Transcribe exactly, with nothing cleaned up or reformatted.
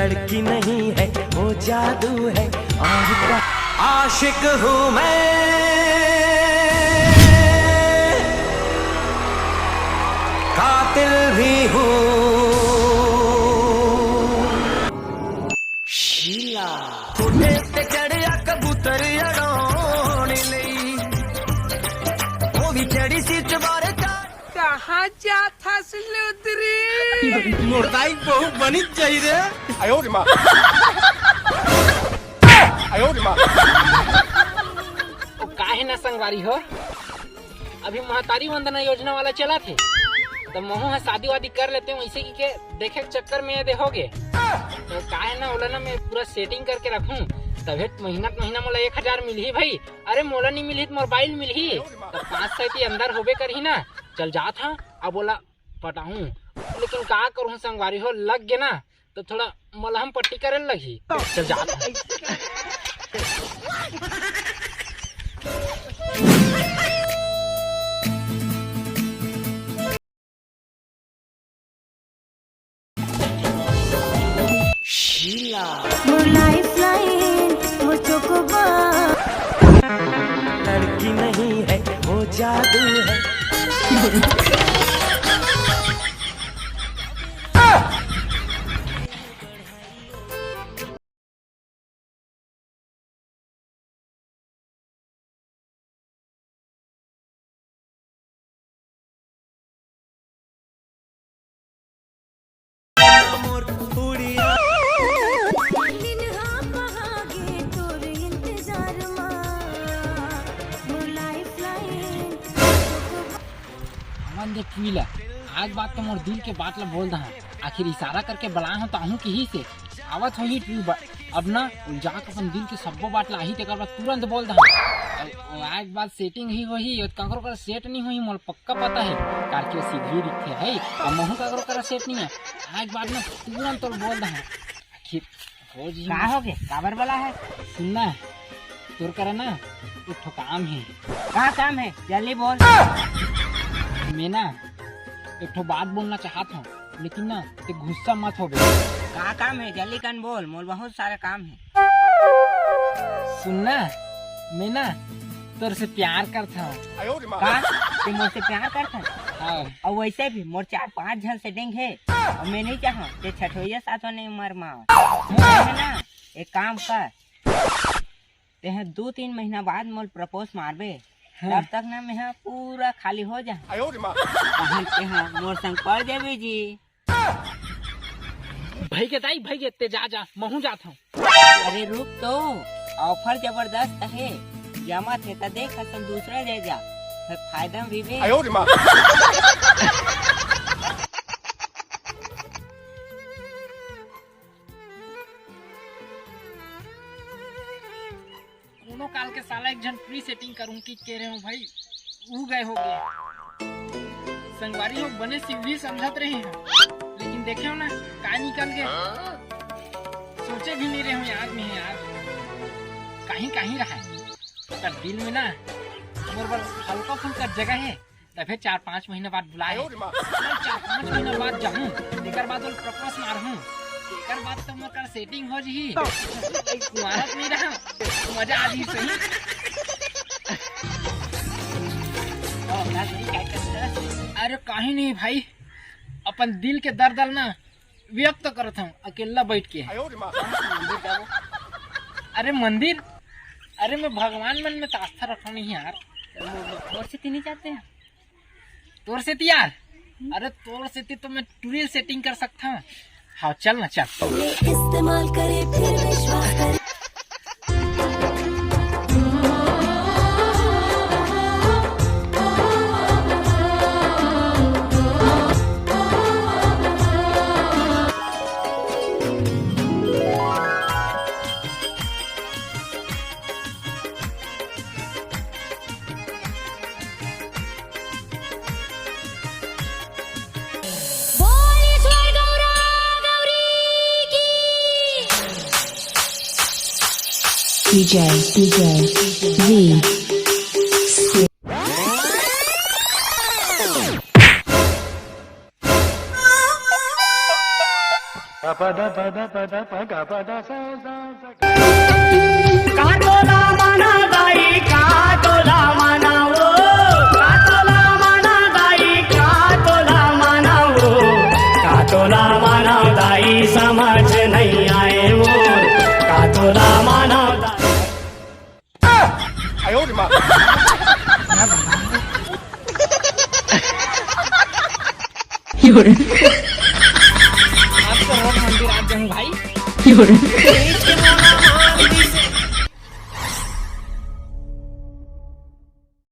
लड़की नहीं है, वो जादू है। और का आशिक हूँ मैं, कातिल भी हूँ। शीला। कोठे ते चढ़िया कबूतर अड़ाउण लई, वो भी चढ़ी सी चबारे चाढ़। कहाँ जात हस लुदरी? मोर दाई बहू बनिच जाही रे। आयो रे माँ। आयो रे माँ। ओ काहे ना संगवारी हो, अभी महतारी वंदना योजना वाला चलत हे, त महू ह शादी वादी कर लेते हूँ, इसे की के देखे के चक्कर में ये दे होगे। तो काहे ना ओला ना मैं पूरा सेटिंग करके रखूं, तभे महीना के महीना मोला एक हजार मिलही भाई। अरे मोला नहीं मिलही त मोर बाई ल मिलही, त पाँच सौ के अंदर होबे करही ना। चल जात हूँ, अब ओला पटाहूं, लेकिन का करूं संगवारी हो, लग गे ना तो थोड़ा मलहम पट्टी करे लगही। चल जा। शीला। मोर लाइफलाइन, मोर चोकोबार। लड़की नहीं है, वो जादू है। हमन दे पीला, आज बात तो मोर दिल के बात ला बोल दहा। आखिर इशारा करके बलाए हो तो आहू किही से। आवत होही ट्रू बा-, अब ना उलझा के अपन दिल के सब्बो बात ला आही, तेकर बाद तुरंत बोल दहा। अउ, अउ आए के बाद सेटिंग ही होही, अउ काकरो कर सेट नहीं होही, मोला पक्का पता है। कार के सीधी दिखते है, अब महू काकरो कर सेट नहीं है। आए के बाद ना तुरंत तोल बोल दहा। आखिर हो जी। का हो गे? काबर बलाए है? सुनना, तोर करा ना एक ठो काम है। का काम है? जल्दी बोल। मैं ना एक ठो बात बोलना चाहत हूँ, लेकिन ना ते गुस्सा मत होबे। का काम है? जल्दी कन बोल, मोर बहुत सारा काम है। सुनना, मैं ना तोर से प्यार करत हूँ। का? ते मोर से प्यार करत है? हाँ। अउ वैसे भी मोर चार पांच झन सेटिंग है, अउ मैं नहीं चाहूँ ते छठवैया सातवां नहीं मर माव। है ना? एक काम कर, तेहा दू तीन महीना बाद मोल प्रपोज मारबे, हाँ। तब तक ना मेहा पूरा खाली हो जा। आयो रे माँ। तहन तेहा मोर संग पड़ जाबे जी। भई गे दाई, भई गे, ते जा, जा, महूं जात हूं। अरे रुक तो, ऑफर जबरदस्त हे, जमत हे त देख, असन दूसरा ले जा, फिर फायदा में भी बे। आयो रे माँ। कोनो काल के साला एक झन प्री सेटिंग करूं कि के रहे हो भाई, ऊ गए हो गए। संगवारी हो बने सीधी समझत रहे हैं, लेकिन देखे हो ना का निकल गए। सोचे भी नहीं रहे हो यार, मैं यार कहीं कहीं रहा है। पर दिल में ना मोर बर हल्का फुल्का जगह है। तभे चार पांच महीना बाद बुलाए। अरे माँ। मैं चार पांच महीना बाद जाहूं, तेकर बाद ओला प्रपोज मारहूं, तेकर बाद तो मोर कर सेटिंग हो जही। कुंवारा तो नहीं रहा, मजा आ जही सही। अरे कहीं नहीं भाई, अपन दिल के दर्द ल ना व्यक्त करत हूँ अकेला बैठ के। अरे मंदिर, अरे मैं भगवान मन में तो आस्था रखना नहीं यार। मोर से ती नहीं जाते हैं। तोर सेती यार? अरे तोर सेती तो मैं टूरी ल सेटिंग कर सकता हूँ। हाँ चल ना चल। इस्तेमाल करे फिर विश्वास करे। बोल ईश्वर गौरा गौरी की। DJ, DJ, V। का तोला माना दाई, का तोला माना वो, का तोला माना दाई, का तोला माना वो, का तोला माना दाई, समझ नहीं आए वो, का तोला माना दाई। आज तो रोड मंदिर आ जाऊं भाई।